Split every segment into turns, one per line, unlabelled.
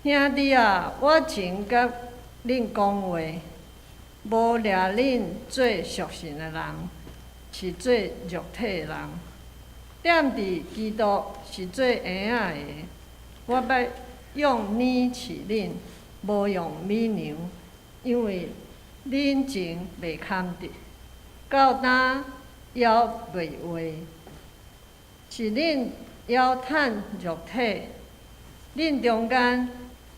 兄弟啊，我曾佮恁講話，無掠恁做屬神的人，是做肉體的人。踮佇基督是做嬰仔的，我欲用奶飼恁，無用米糧，因為恁前袂堪得，到今猶袂活，是恁猶趁肉體。恁中間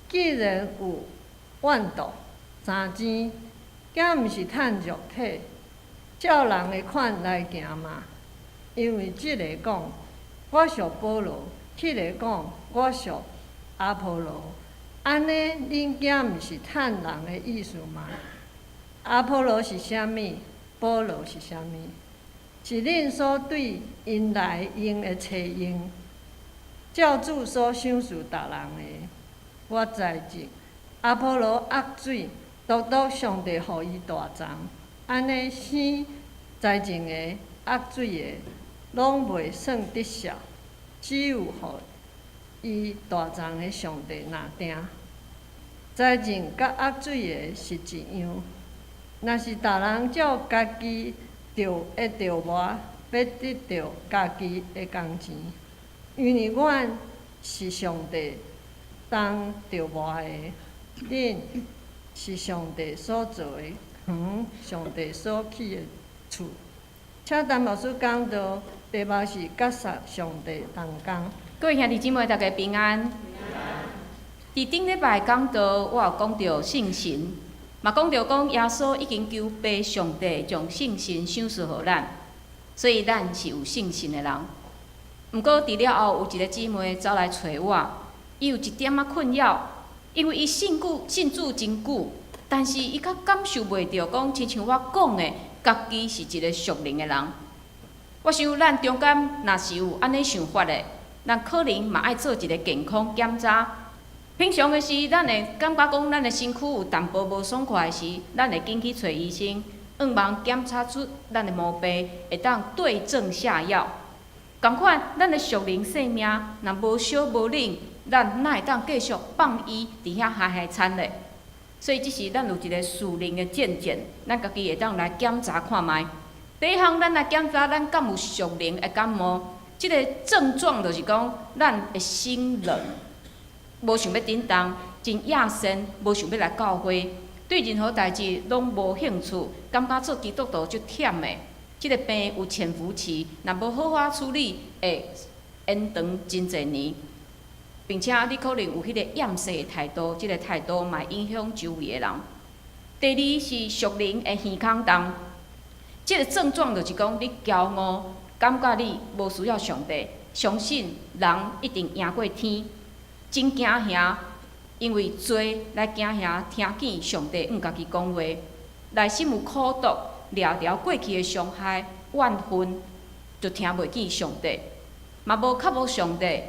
既然有怨妒、相爭，敢毋是趁肉體，照人的款來行嗎？因為這个講我屬保羅，彼个講我屬阿波羅，按呢恁敢毋是趁人的意思嗎？阿波羅是啥物？保羅是啥物？是恁所對𪜶來用的冊用，照主所賞賜逐人的。我栽種，阿波羅壓水，獨獨上帝予伊大長。按呢生栽種的、壓水的，攏袂算得數，只有予伊大長的上帝若定。栽種佮壓水的是一樣，若是逐人照家己著的著磨，欲得著家己的工錢，因為阮是上帝當著磨的，恁是上帝所造的園，上帝所起的厝。請陳牧師講道，題目是結束上帝同工。
各位兄弟姊妹，大家平安。佇頂禮拜講道，我有講著聖神，嘛講著講耶穌已經求父上帝將聖神賞賜予咱，所以咱是有聖神的人。毋過佇了後，有一个姊妹走來揣我，伊有一點仔困擾，因為伊信久信主真久，但是伊較感受袂著講，親像我講的，家己是一个屬靈的人。我想咱中間若是有按呢想法的，咱可能嘛愛做一个健康檢查。平常的時，咱會感覺講咱的身軀有淡薄無爽快的時，咱會緊去揣醫生，向望檢查出咱的毛病，會當對症下藥。仝款，咱的屬靈生命若無燒無冷，咱哪會當繼續放伊佇遐嗨嗨餐咧？所以，這是咱有一个屬靈的見證，咱家己會當來檢查看覓。第一項，咱來檢查咱敢有屬靈的感冒，這个症狀就是講，咱會心冷，無想欲振動，真厭世，無想欲來教會，對任何代誌攏無興趣，感覺做基督徒足忝的。這个病有潛伏期，若無好好處理，會延長真濟年，並且你可能有彼个厭世的態度，這个態度嘛會影響周圍的人。第二是屬靈的耳空洞，這个症狀就是講你驕傲，感覺你無需要上帝，相信人一定贏過天，真驚嚇，因為罪來驚嚇聽見上帝向家己講話，內心有苦毒，掠著過去的傷害、怨恨，就聽袂見上帝，嘛無渴慕上帝，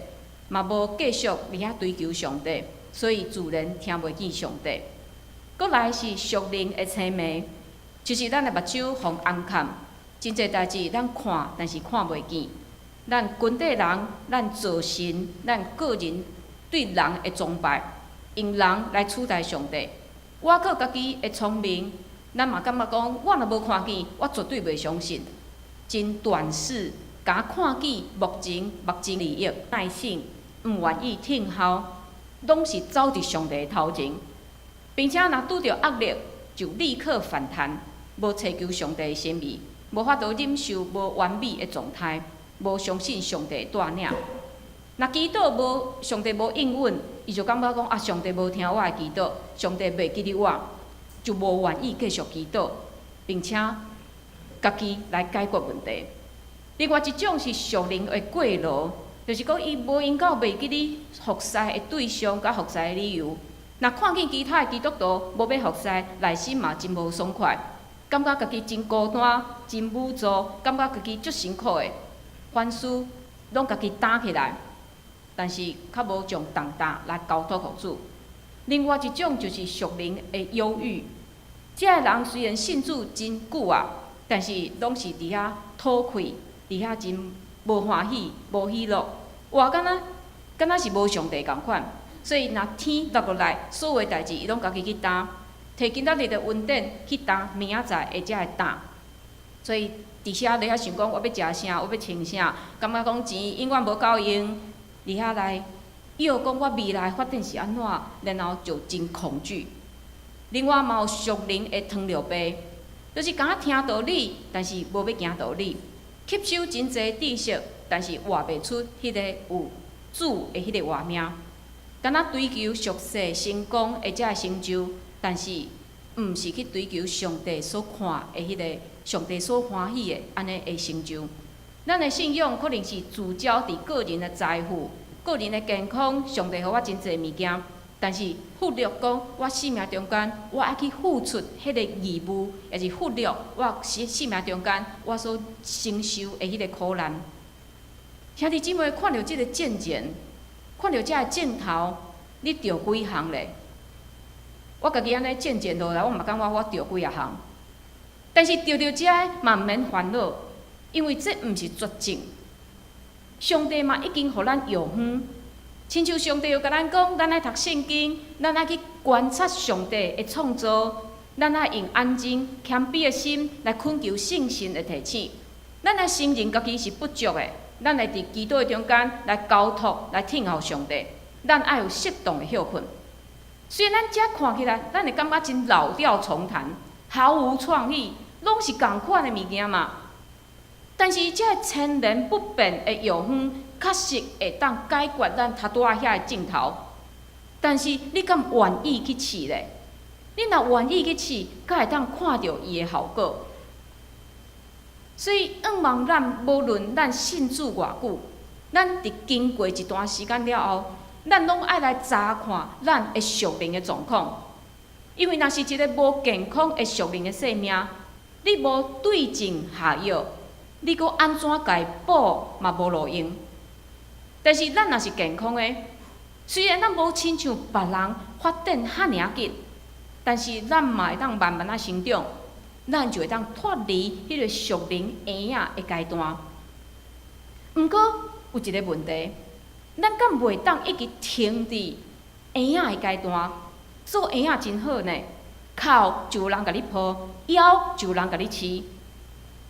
嘛無繼續佇遐追求上帝，所以自然聽袂見上帝。閣來是屬靈的青盲，就是咱的目睭予掩蓋，真濟代誌咱看，但是看袂見。咱群體人，咱造神，咱個人對人的崇拜，用人來取代上帝。倚靠家己的聰明，咱嘛感覺講，我若無看見，我絕對袂相信。真短視，共看見目前利益，耐性，毋願意聽候，攏是走佇上帝頭前，並且若拄著壓力，就立刻反彈，無尋求上帝的心意，無法度忍受無完美的狀態，無相信上帝的帶領。若祈禱無上帝無應允，伊就感覺講啊，上帝無聽我的祈禱，上帝袂記得我，就無願意繼續祈禱，並且家己來解決問題。另外一種是屬靈的過勞，就是講伊無閒到袂記得服侍的對象佮服侍的理由。若看見其他的基督徒無欲服侍，內心嘛真無爽快，感覺家己真孤單、真無助，感覺家己足辛苦的，凡事攏家己擔起來，但是較無將重擔來交託予主。另外一種就是屬靈的憂鬱，這个人雖然信主真久啊，但是攏是佇遐吐氣，佇遐真無歡喜、無喜樂，活敢若敢若是無上帝仝款。所以若天落落來，所有代誌伊攏家己去擔，提今仔日的恩典去擔，明仔載會才會擔。所以佇遐咧遐想講，我欲食啥，我欲穿啥，感覺講錢永遠無夠用，佇遐來臆講我未來發展是按怎，然後就真恐懼。另外嘛有屬靈的糖尿病，就是敢若聽道理，但是無欲行道理，吸收真濟知識，但是活袂出彼个有主的彼个活命。敢若追求俗世成功或者成就，但是毋是去追求上帝所看的彼个上帝所歡喜的按呢的成就。咱的信仰可能是聚焦佇個人的財富、個人的健康，上帝予我真濟物件，但是忽略講我生命中間我愛去付出彼个義務，抑是忽略我生命中間我所承受的彼个苦難。兄弟姊妹看著這个證言，看著這个鏡頭，你著幾項咧？我家己按呢證言落來，我嘛感覺我著幾仔項。但是著著這个嘛毋免煩惱，因為這毋是絕症。上帝嘛已經予咱藥方，親像上帝有共咱講，咱愛讀聖經，咱愛去觀察上帝的創造，咱愛用安靜謙卑的心來懇求聖神的提醒。咱愛承認家己是不足的，咱會佇祈禱的中間來交託、來聽候上帝。咱愛有適當的歇睏。雖然咱這看起來，咱會感覺真老調重彈，毫無創意，攏是仝款的物件嘛。但是這个千年不變的藥方，確實會當解決咱頭拄仔遐个症頭。但是你敢願意去試咧？你若願意去試，才會當看著伊的效果。所以，向望咱無論咱信主偌久，咱佇經過一段時間了後，咱攏愛來查看咱的屬靈的狀況。因為若是一个無健康的屬靈的生命，你無對症下藥，你閣按怎共伊補嘛無路用。但是咱若是健康的，雖然咱無親像別人發展遐爾緊，但是咱嘛會當慢慢仔成長，咱就會當脫離彼个屬靈嬰仔的階段。毋過有一个問題，咱敢袂當一直停佇嬰仔的階段？做嬰仔真好呢，哭就有人共你抱，枵就有人共你飼。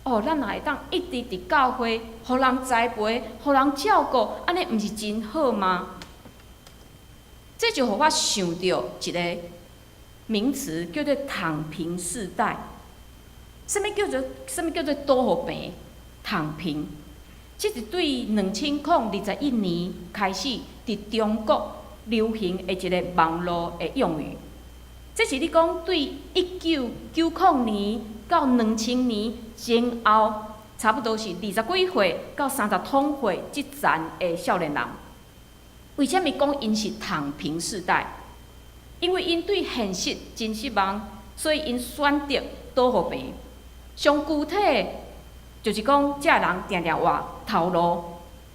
哦，咱若會當一直佇教會，予人栽培，予人照顧，按呢毋是真好嗎？這就予我想著一个名詞，叫做“躺平世代”。啥物叫做倒予平？躺平，這是對2021年開始佇中國流行的一個網路的用語。這是咧講對1990年到2000年前後，差不多是二十幾歲到三十通歲這層的少年人。為啥物講𪜶是躺平世代？因為𪜶對現實真失望，所以𪜶選擇倒予平。上具體就是講，這个人定定換頭路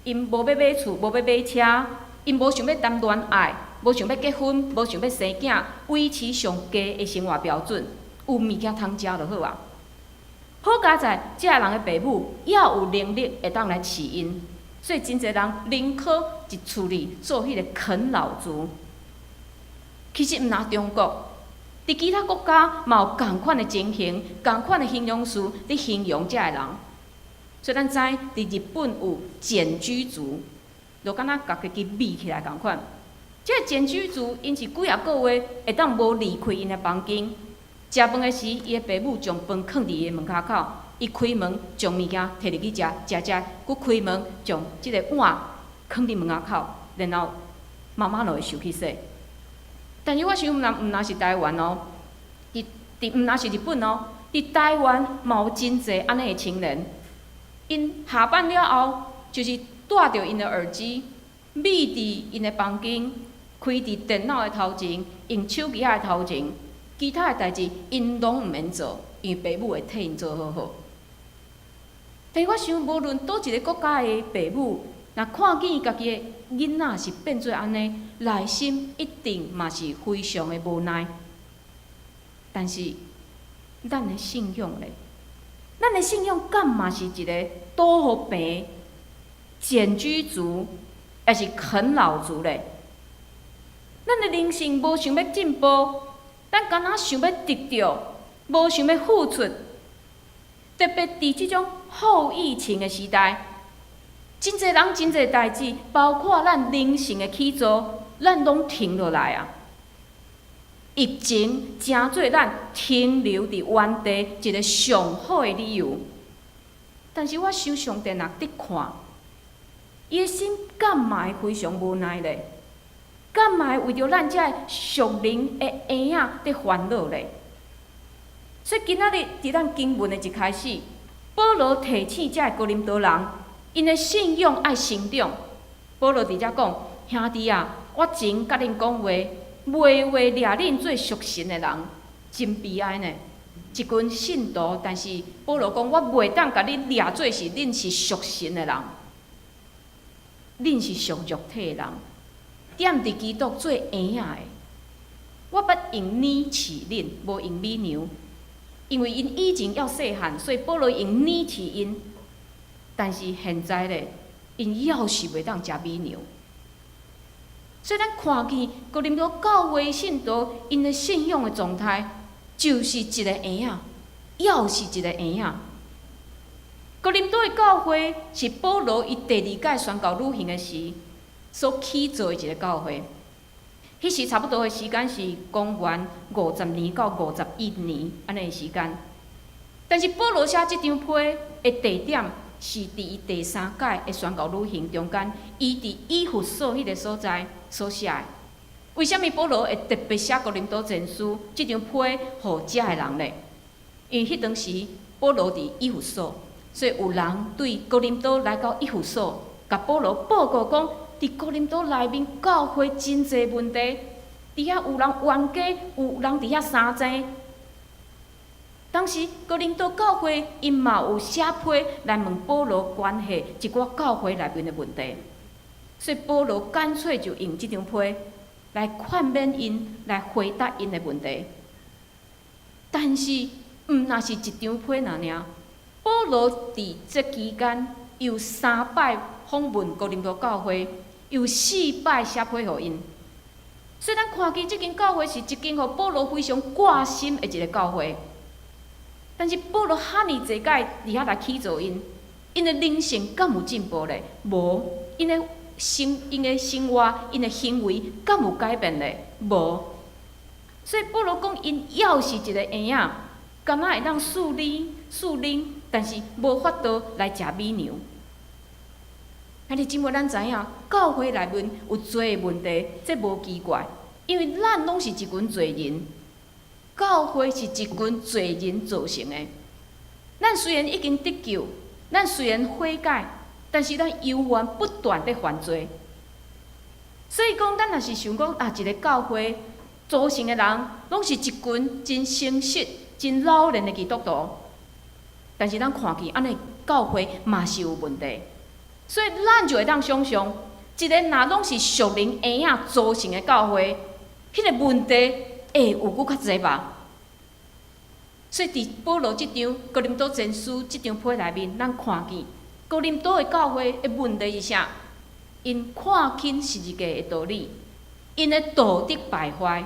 ，𪜶無欲買厝，無欲買車，𪜶無想欲談戀愛，無想欲結婚，無想欲生囝，維持上低的生活標準，有物件通食就好啊。好佳哉，這个人的爸母猶有能力會當來飼𪜶，所以真濟人寧可佇厝裡做彼个啃老族。其實毋若中國，佇其他國家嘛有仝款的情形，仝款的形容詞佇形容這个人。所以咱知佇日本有繭居族，就敢若共家己覕起來仝款。這个繭居族，𪜶是幾仔個月會當無離開𪜶的房間。食飯的時，伊的爸母將飯囥佇伊的門跤口，伊開門將物件提入去食，食食，閣開門將這个碗囥佇門仔口，然後媽媽就會收去洗。但是我想，毋若是台灣哦，佇毋若是日本哦，佇台灣嘛有真濟按呢的青年，𪜶下班了後，就是帶著𪜶的耳機，覕佇𪜶的房間，開佇電腦的頭前，用手機仔的頭前，其他的代誌𪜶攏毋免做，因為爸母會替𪜶做好好。但是我想，無論佗一个國家的爸母，若看見家己的囡仔是變做按呢，內心一定嘛是非常的無奈。但是，咱的信仰咧，咱的信仰敢嘛是一个倒予平、繭居族，抑是啃老族咧？咱的靈性無想欲進步，咱敢若想欲得著，無想欲付出。特別佇這種後疫情的時代，真濟人真濟代誌，包括咱靈性的起造，咱攏停落來啊！疫情成做咱停留佇原地一个上好的理由。但是我想上帝若佇看，伊的心敢嘛會非常無奈咧？敢嘛會為著咱這个屬靈的嬰仔佇煩惱咧？所以今仔日佇咱經文的一開始，保羅提醒這个哥林多人，𪜶的信仰愛成長。保羅佇遮講：兄弟啊，我曾佮恁講話，袂話掠恁做屬神的人，真悲哀呢。一群信徒，但是保羅講，我袂當共恁掠做是恁是屬神的人，恁是屬肉體的人，踮佇基督做嬰仔的。我捌用奶飼恁，無用米糧，因為𪜶以前猶細漢，所以保羅用奶飼𪜶。但是現在咧，𪜶猶是袂當食米糧。所以咱看見哥林多教會信徒𪜶的信仰的狀態，就是一個嬰仔，猶是一個嬰仔。哥林多的教會是保羅伊第二擺宣教旅行的時所起造的一个教會。彼時差不多的時間是公元50年到51年按呢的時間。但是保羅寫這張批的地點是佇伊第三擺的宣教旅行中間，伊佇以弗所彼个所在所寫的。為啥物保羅會特別寫哥林多前書這張批予遮的人呢？因為彼當時保羅佇以弗所，所以有人對哥林多來到以弗所，共保羅報告講，佇哥林多內面教會真濟問題，佇遐有人冤家，有人佇遐相爭。當時哥林多教會𪜶嘛有寫批來問保羅關係一寡教會內面的問題，所以保羅乾脆就用這張批來勸勉𪜶，來回答𪜶的問題。但是，毋若是一張批爾爾，保羅佇這期間有三擺訪問哥林多教會，有四擺寫批予𪜶。所以咱看見這間教會是一間予保羅非常掛心的一个教會。但是保羅遐爾濟擺佇遐來起造𪜶，𪜶的靈性敢有進步咧？無，𪜶的生活、𪜶的行為敢有改變咧？無。所以保羅講，𪜶猶是一个嬰仔，敢若會當賜奶、賜奶，但是無法度來食米糧。兄弟姊妹，咱知影教會內面有罪的問題，這無奇怪，因為咱攏是一群罪人。教會是一群罪人造成的。咱雖然已經得救，咱雖然悔改，但是咱猶原不斷佇犯罪。所以講，咱若是想講啊，一个教會組成的人，攏是一群真誠實、真老練的基督徒，但是咱看見按呢教會嘛是有問題。所以咱就會當想像，一个若攏是屬靈嬰仔組成的教會，彼个問題會有閣較濟吧？所以佇保羅這張哥林多前書這張批內面，咱看見哥林多的教會的問題是啥？𪜶看輕十字架的道理，𪜶的道德敗壞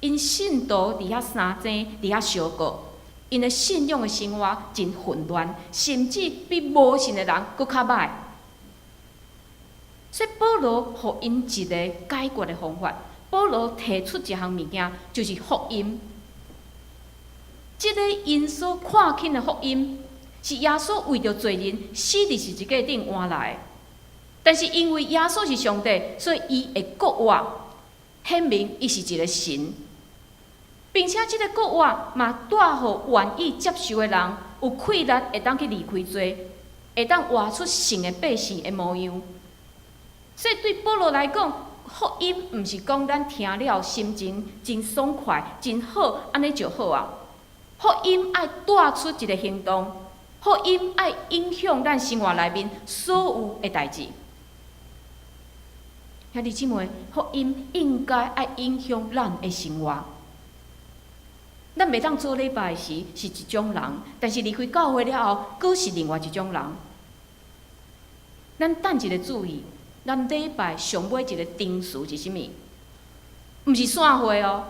，𪜶信徒佇遐相爭，佇遐相告，𪜶的信仰的生活真混亂，甚至比無信的人閣較䆀。所以保羅予𪜶一个解決的方法。保羅提出一項物件，就是福音。這个𪜶所看輕的福音，是耶穌為著罪人死佇十字架頂換來的。但是因為耶穌是上帝，所以伊會復活，顯明伊是一个神，並且這个復活嘛帶予願意接受的人有氣力會當去離開罪，會當活出神的百姓的模樣。所以對保羅來講，福音毋是講咱聽了心情真爽快、真好，按呢就好啊。福音愛帶出一个行動，福音愛影響咱生活內面所有的代誌。兄弟姊妹，福音應該愛影響咱的生活。咱袂當做禮拜時是一種人，但是離開教會了後，閣是另外一種人。咱等一下注意，咱禮拜上尾一个定詞是啥物？毋是散會哦。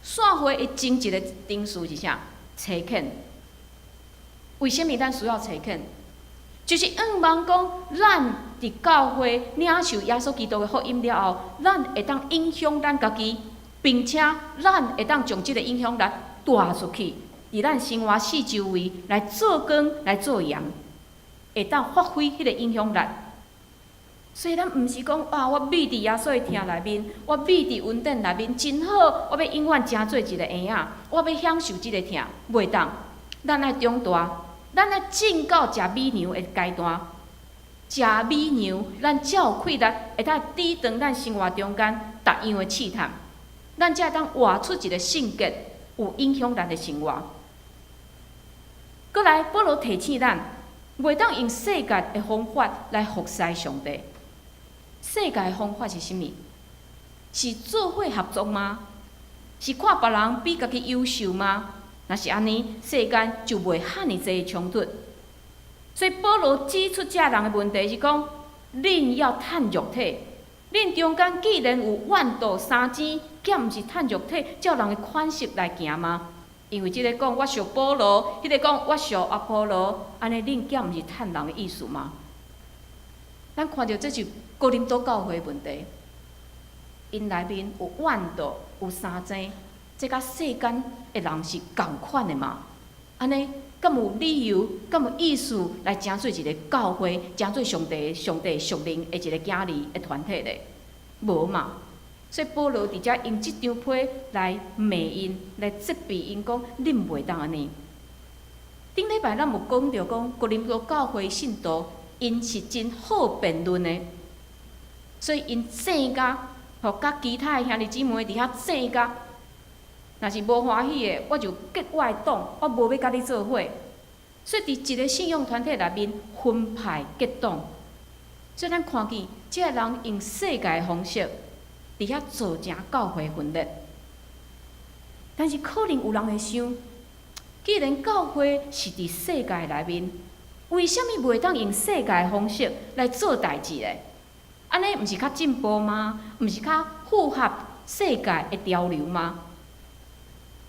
散會的前一个程序是啥？差遣。為啥物咱需要差遣？就是向望講，咱佇教會領受耶穌基督的福音了後，咱會當影響咱家己，並且咱會當將這个影響力帶出去，佇咱生活四周圍來做光、來做鹽，會當發揮彼个影響力。所以咱毋是講啊，我覕佇耶穌的疼內面，我覕佇恩典內面真好，我欲永遠成做一个嬰仔，我欲享受這个疼，袂當。咱愛長大，咱愛進到食米糧的階段。食米糧，咱才有氣力會當抵擋咱生活中間逐樣的試探，咱才會當活出一个聖潔、有影響力的生活。閣來，保羅提醒咱，袂當用世界的方法來服侍上帝。世界的方法是啥物？是做伙合作嗎？是看別人比家己優秀嗎？若是按呢，世間就袂遐爾濟衝突。所以保羅指出這人的問題是講：恁要趁肉體，恁中間既然有怨妒相爭，敢毋是趁肉體照人的款式來行嗎？因為這个講我屬保羅，彼个講我屬阿波羅，按呢恁敢毋是趁人的意思嗎？咱看著這是哥林多教會的問題，𪜶內面有怨妒，有相爭，這佮世間的人是仝款的嘛？按呢，敢有理由，敢有意思來成做一个教會，成做上帝屬靈的一个囝兒的團體咧？無嘛？所以保羅佇遮用這張批來罵𪜶，來責備𪜶講：恁袂當按呢。頂禮拜咱有講著講，哥林多教會信徒，𪜶是真好辯論的，所以𪜶爭甲，予佮其他的兄弟姊妹佇遐爭甲，若是無歡喜的，我就結我的黨，我無欲佮你做伙。所以佇一个信仰團體內面分派結黨，所以咱看見這个人用世界的方式佇遐造成教會分裂。但是可能有人會想，既然教會是佇世界內面，為啥物袂當用世界的方式來做代誌咧？按呢毋是較進步嗎？毋是較符合世界的潮流嗎？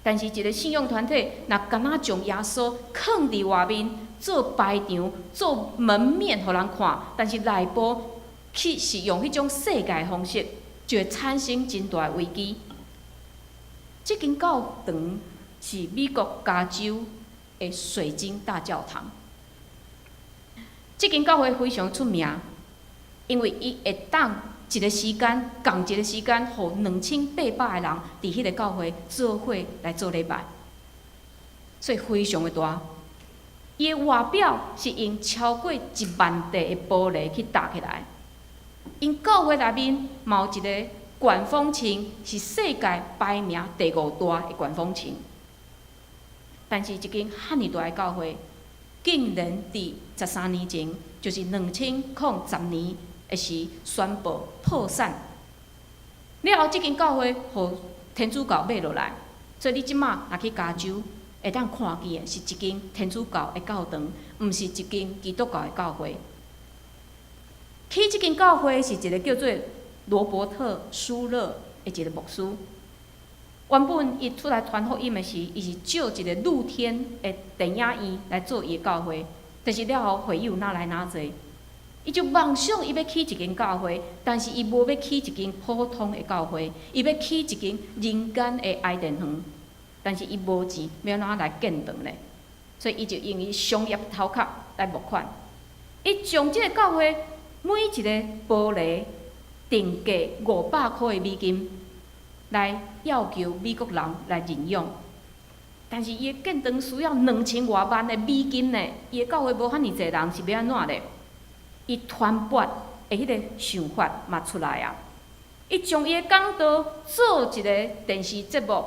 但是，一个信仰團體若敢若將耶穌囥佇外面做排場、做門面予人看，但是內部卻是用彼種世界的方式，就會產生真大的危機。這間教堂是美國加州的水晶大教堂。這間教會非常出名，因為伊會當一个時間，仝一个時間，予2800个人佇彼个教會做伙來做禮拜，所以非常的大。伊的外表是用超過1萬塊的玻璃去搭起來。𪜶教會內面嘛有一个管風琴，是世界排名第五大的管風琴。但是，一間遐爾大的教會，竟然佇13年前，就是2010年的時宣布破產。了後，這間教會予天主教買落來，所以你這馬若去加州，會當看見的是一間天主教的教堂，毋是一間基督教的教會。起這間教會是一个叫做羅伯特·舒勒的一个牧師。原本伊出來傳福音的時，伊是借一个露天的電影院來做伊的教會，但是了後會友若來若濟，伊就夢想伊欲起一間教會，但是伊無欲起一間普通的教會，伊欲起一間人間的伊甸園，但是伊無錢，欲按怎來建堂咧？所以伊就用伊商業頭殼來募款，伊將這个教會每一个玻璃定價500箍的美金，來要求美國人來認養。但是伊的建堂需要2000外萬的美金呢，伊的教會無遐爾濟人，是欲按怎咧？伊傳播的彼个想法嘛出來啊！伊將伊的講道做一个電視節目，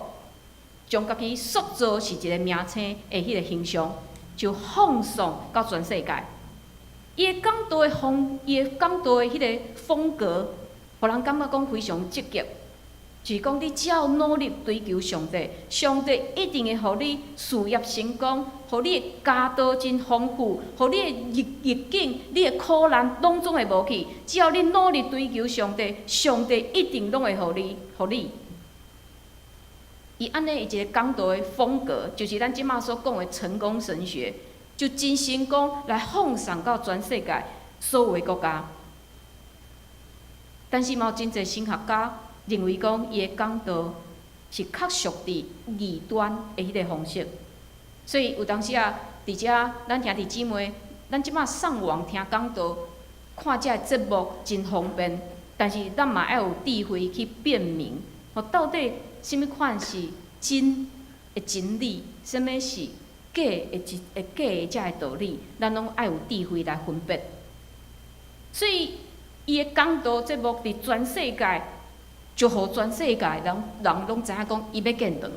將家己塑造是一个明星的彼个形象，就放送到全世界。伊的講道的彼个風格，予人感覺講非常積極。就是講，你只要努力追求上帝，上帝一定會予你事業成功，予你的家道真豐富，予你的逆境、你的苦難攏總會無去。只要你努力追求上帝，上帝一定攏會予你，予你。伊按呢伊一个講道的風格，就是咱這馬所講的成功神學，就真成功來放送到全世界所有的國家。但是嘛有真濟神學家認為講，伊的講道是較屬佇異端的彼個方式。所以有當時啊，佇遮咱兄弟姊妹，咱這馬上網聽講道，看這个節目真方便，但是咱嘛愛有智慧去辨明，吼，到底啥物款是真的真理，啥物是假的真的假的這个道理，咱攏愛有智慧來分別。所以，伊的講道節目佇全世界，就予全世界人人攏知影講伊欲建堂，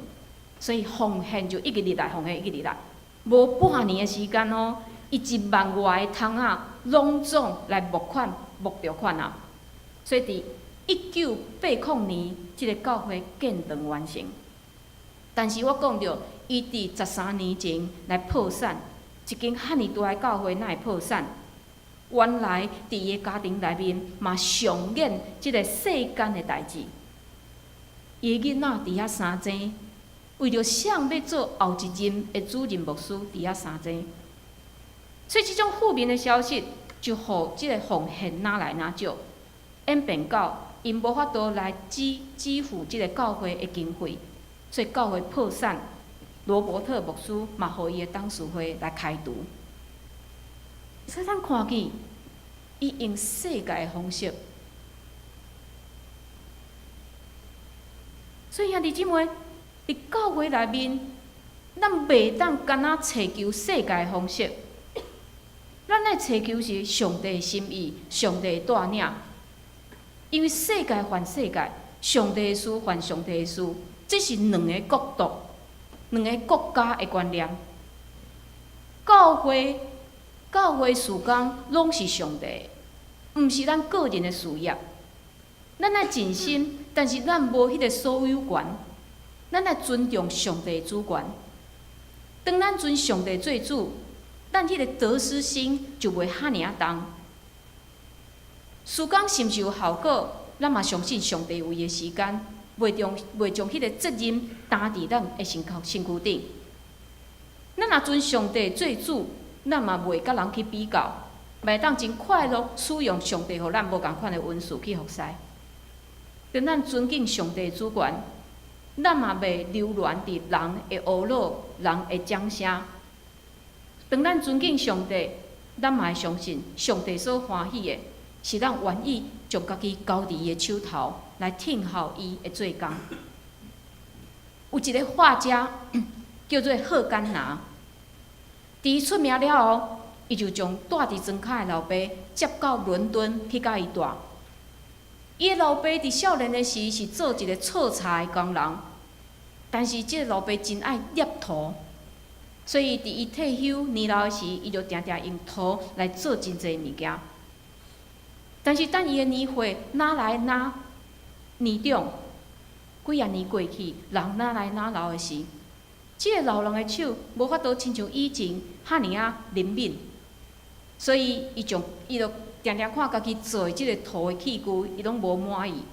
所以奉獻就一直入來，奉獻一直入來，無半年的時間哦，伊1萬外个窗仔攏總來募款，募著款啊！所以佇1980年，這个教會建堂完成。但是我講著，伊佇13年前來破產，一間遐爾大个教會哪會破產？原來佇伊的家庭內面嘛上演這个世間的代誌。伊的囡仔佇遐相爭，為著誰欲做後一任的主任牧師，佇遐相爭。所以這種負面的消息，就予這个奉獻愈來愈少，演變到𪜶無法度來支付這个教會的經費，所以教會破產。羅伯特牧師嘛，予伊的董事會來開除。所以咱看見，伊用世界的方式。所以兄弟姊妹，佇教會內面，咱袂當干焦尋求世界的方式，咱愛尋求是上帝的心意、上帝的帶領。因為世界還世界，上帝的事還上帝的事，這是兩个國度、兩个國家的觀念。教會、教會事工攏是上帝的，毋是咱個人的事業。咱愛盡心，但是咱無彼个所有權。咱愛尊重上帝的主權。當咱尊上帝做主，咱彼个得失心就袂遐爾仔重。事工是毋是有效果？咱嘛相信上帝有伊的時間，袂將彼个責任擔佇咱的身軀頂。咱若尊上帝做主，咱嘛袂佮人去比較，嘛會當真快樂使用上帝予咱無仝款的恩賜去服侍。當咱尊敬上帝的主權，咱嘛袂流連佇人的呵咾、人的掌聲。當咱尊敬上帝，咱嘛會相信上帝所歡喜的，是咱願意將家己交佇伊的手頭，來聽候伊的做工。有一个畫家叫做賀甘拿，佇伊出名了後，伊就將蹛佇莊跤的老爸接到倫敦去佮伊蹛。伊的老爸佇少年的時是做一个搓柴的工人，但是這个老爸真愛捏土，所以佇伊退休年老的時，伊就定定用土來做真濟物件。但是等伊的年歲愈來愈年長，幾仔年過去，人愈來愈老的時，這个老人的手無法度親像以前遐爾仔靈敏，所以伊將伊就定定看家己做的這个土的器具，伊攏無滿意。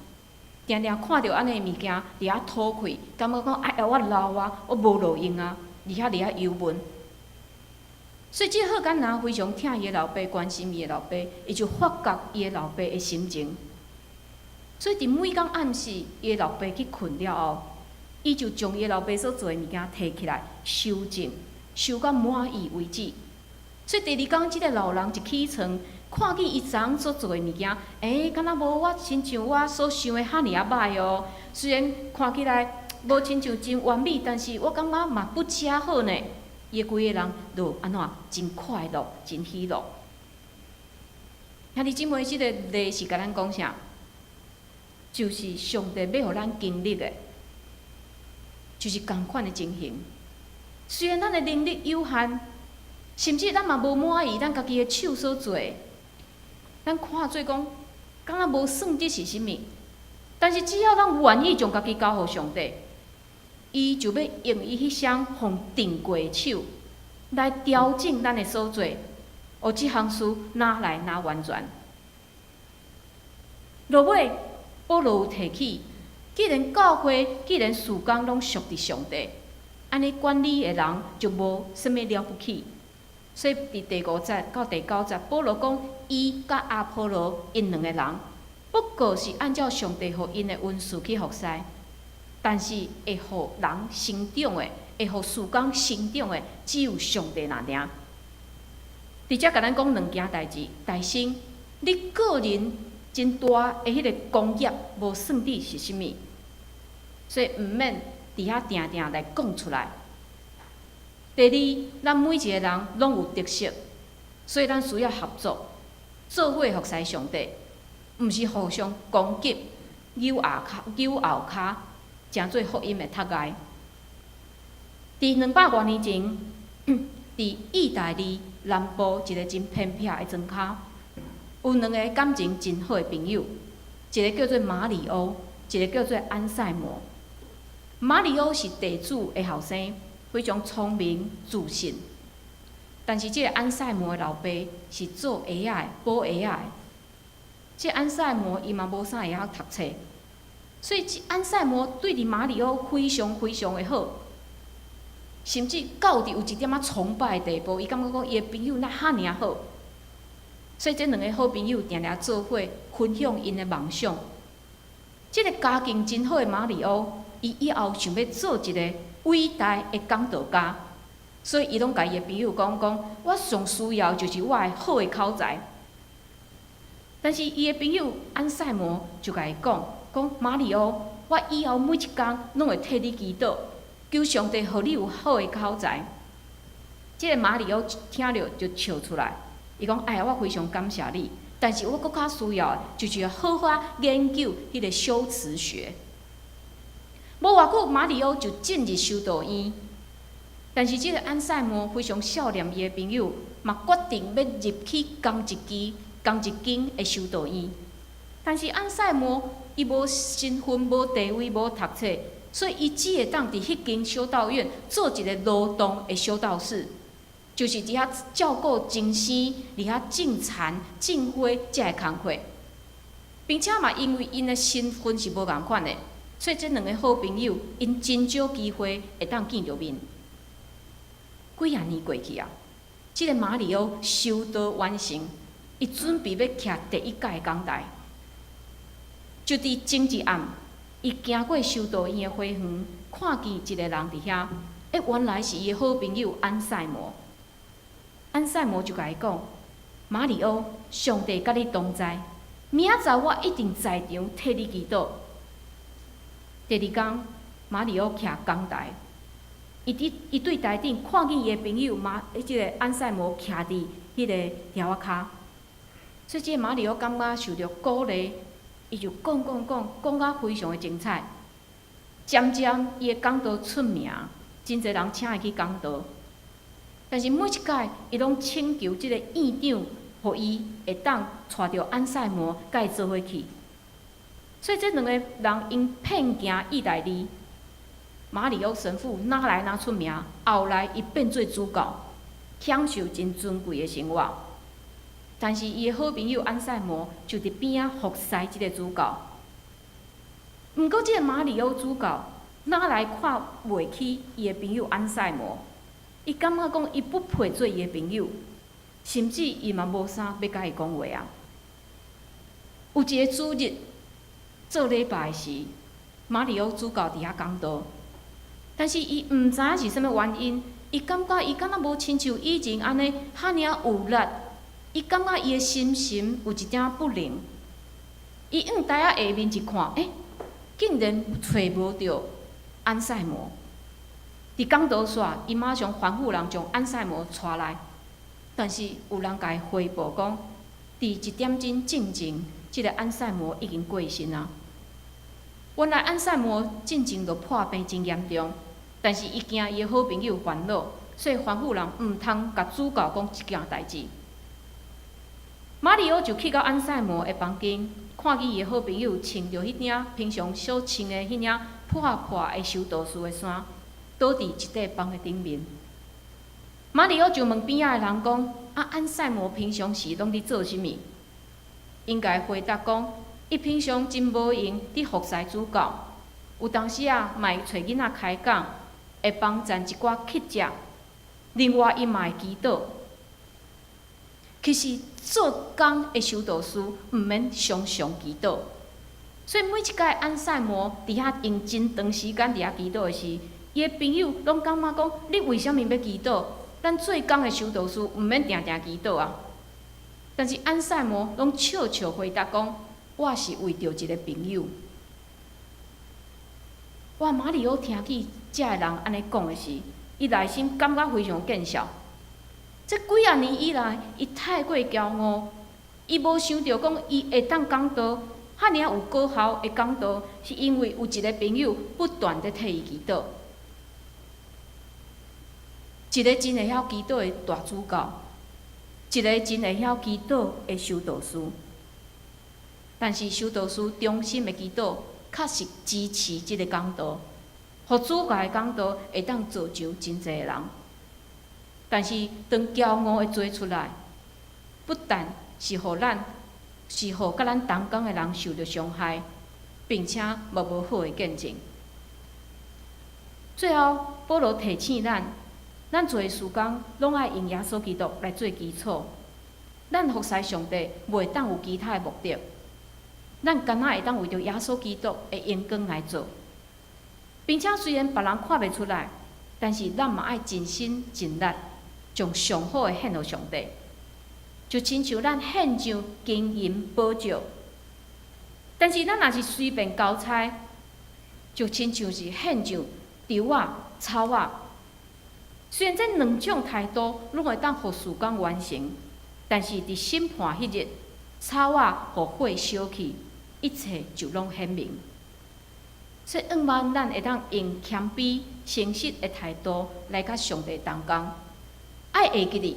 定定看著按呢物件，佇遐吐氣，感覺講哎呀，我老啊，我無路用啊，佇遐憂悶。所以這個賀甘拿非常疼伊的老爸，關心伊的老爸，伊就發覺伊的老爸的心情。所以佇每工暗時，伊的老爸去睏了後，伊就將伊的老爸所做的物件提起來修正，修到滿意為止。所以第二工，這个老人一起床，看見伊昨昏所做的物件，欸，敢若無我親像我所想的遐爾仔䆀哦。雖然看起來無親像真完美，但是我感覺嘛不遮好呢。伊規个人就按怎真快樂，真喜樂。兄弟姊妹，這个例是共咱講啥？就是上帝欲予咱經歷的，就是仝款的情形。雖然咱的能力有限，甚至咱嘛無滿意咱家己的手所做的，咱看做講，敢若無算得是啥物。但是只要咱願意將家己交予上帝，伊就欲用伊彼雙予定過的手來調整咱的所做，予這項事愈來愈完全。落尾，保羅有提起，既然教會，既然事工攏屬佇上帝，按呢管理的人就無啥物了不起。所以佇第五節到第九節，保羅講，伊佮阿波羅𪜶兩个人，不過是按照上帝予𪜶的恩賜去服侍，但是會予人成長的，會予事工成長的，只有上帝爾爾。佇遮共咱講兩件代誌，大先，你個人真大的彼个功業，無算佇是啥物，所以毋免佇遐定定來講出來。第二，咱每一个人攏有特色，所以咱需要合作，做伙服侍上帝，毋是互相攻擊、扭後跤、扭後跤，成做福音的窒礙。佇200外年前，佇意大利南部一个真偏僻的莊跤，有兩个感情真好的朋友，一个叫做馬里歐，一个叫做安賽摩。馬里歐是地主的後生，非常聰明自信。但是這个安賽摩的老爸是做鞋仔的，補鞋仔的。這個安賽摩伊嘛無啥會曉讀冊，所以這安賽摩對佇馬里歐非常非常的好，甚至到佇有一點仔崇拜的地步。伊感覺講伊的朋友哪遐爾好，所以這兩个好朋友定定做伙分享𪜶的夢想。這个家境真好的馬里歐，伊以後想欲做一个偉大的講道家，所以伊攏共伊的朋友講講，我上需要就是我的好的口才。但是伊的朋友安賽摩就共伊講講馬里歐，我以後每一工攏會替你祈禱，求上帝予你有好的口才。這个馬里歐聽著就笑出來，伊講：哎呀，我非常感謝你，但是我閣較需要的就是好好研究彼个修辭學。無偌久，馬里歐就進入修道院，但是這个安賽摩非常數念伊的朋友，嘛決定欲入去仝一期、仝一間的修道院。但是安賽摩伊無身份、無地位、無讀冊，所以伊只會當佇彼間修道院做一个勞動的修道士，就是佇遐照顧精生、佇遐種田、種花這个工課，並且嘛因為𪜶的身份是無仝款的，所以這兩个好朋友，𪜶真少機會會當見著面。幾仔年過去啊，這个馬里歐修道完成，伊準備欲徛第一屆的講台。就佇前一暗，伊行過修道院的花園，看見一个人佇遐，欸，原來是伊的好朋友安賽摩。安賽摩就共伊講：馬里歐，上帝佮你同在，明仔載我一定在場替你祈禱。第二工，馬里歐徛講台，伊對台頂看見伊的朋友馬，這个安賽摩徛佇彼个柱仔跤，所以這个馬里歐感覺受著鼓勵，伊就講講講，講甲非常的精彩。漸漸伊的講道出名，真濟人請伊去講道。但是每一擺，伊攏請求這个院長，予伊會當帶著安賽摩佮伊做伙去。所以這兩个人𪜶遍行意大利，馬里歐神父哪來哪出名，後來伊變做主教，享受真尊貴的生活。但是伊的好朋友安賽摩就佇邊仔服侍這个主教。毋過這个馬里歐主教哪來看袂起伊的朋友安賽摩？伊感覺講伊不配做伊的朋友，甚至伊嘛無啥欲佮伊講話啊。有一个主日做禮拜時，馬里歐主教佇遐講道，但是伊毋知影是啥物原因，伊感覺伊敢若無親像以前按呢遐爾有力，伊感覺伊的心神有一點仔不寧。伊向台仔下面一看，欸，竟然揣無著安賽摩。佇講道煞，伊馬上吩咐人將安賽摩帶來，但是有人共伊回報講，佇一點鐘進前，這个安賽摩已經過身啊。原來安賽摩進前就破病真嚴重，但是伊驚伊的好朋友煩惱，所以吩咐人毋通共主教講這件代誌。馬里歐就去到安賽摩的房間，看見伊的好朋友穿著彼領平常所穿的彼領破破的修道士的衫，倒佇一塊枋的頂面。馬里歐就問邊仔的人講：啊，安賽摩平常時攏佇做啥物？𪜶共伊回答講：伊平常真無閒佇服侍主教，有當時啊，嘛會揣囡仔開講，會幫贊一寡乞食。另外，伊嘛會祈禱。其實做工的修道士毋免常常祈禱，所以每一擺安賽摩佇遐用真長時間佇遐祈禱的時，伊的朋友攏感覺講：你為啥物欲祈禱？咱做工的修道士毋免定定祈禱啊。但是安賽摩攏笑笑回答講：我是為著一个朋友。哇！馬里奧聽見遮个人按呢講的時，伊內心感覺非常見笑。這幾仔年以來，伊太過驕傲，伊無想著講伊會當講道，遐爾有果效的講道，是因為有一个朋友不斷佇替伊祈禱。一个真會曉祈禱的大主教，一个真會曉祈禱的修道士，但是修道士忠心的祈禱，確實支持這个講道，予主教的講道會當造就真濟个人。但是當驕傲的罪出來，不但是予咱，是予佮咱同工的人受著傷害，並且嘛無好的見證。最後，保羅提醒咱，咱做的事工攏愛用耶穌基督來做基礎。咱服侍上帝，袂當有其他的目的。咱干焦會當為著耶穌基督的榮光來做，並且雖然別人看袂出來，但是咱嘛愛盡心盡力，將上好的獻予上帝。就親像咱獻上金銀寶石，但是咱若是隨便交差，就親像是獻上稻仔、草仔。雖然這兩種態度攏會當予事工完成，但是佇審判彼日，草仔予火燒去，一切就攏顯明。所以，向望咱會當用謙卑、誠實的態度來佮上帝同工。愛會記得，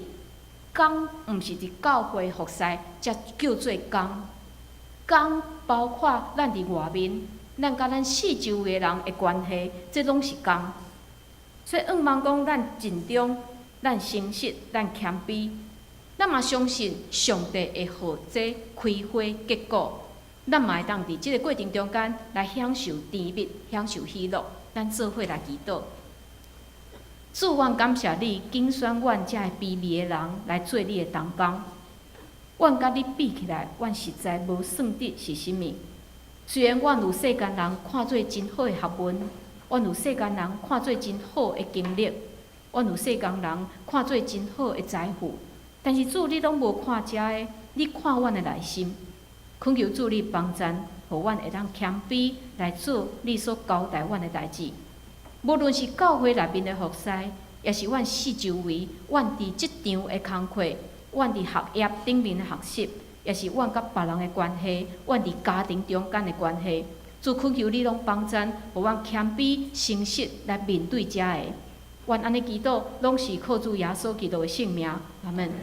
工毋是佇教會服侍才叫做工。工包括咱佇外面，咱佮咱四周圍的人的關係，這攏是工。所以，向望講咱盡忠、咱誠實、咱謙卑，咱嘛相信上帝會予這開花結果。咱嘛會當佇這个過程中間來享受甜蜜、享受喜樂。咱做伙來祈禱。主，阮感謝你，揀選阮遮个卑微的人來做你的同工。阮佮你比起來，阮實在無算得是啥物。雖然阮有世間人看做真好的學問，阮有世間人看做真好的經歷，阮有世間人看做真好的財富，但是主，你攏無看遮个，你看阮的內心。懇求主你幫贊，予阮會當謙卑來做你所交代阮的代誌。無論是教會內面的服侍，抑是阮四周圍，阮佇職場的工課，阮佇學業頂面的學習，抑是阮佮別人的關係，阮佇家庭中間的關係，主懇求你攏幫贊，予阮謙卑誠實來面對遮个。阮按呢祈禱，攏是靠主耶穌基督的聖名。阿門。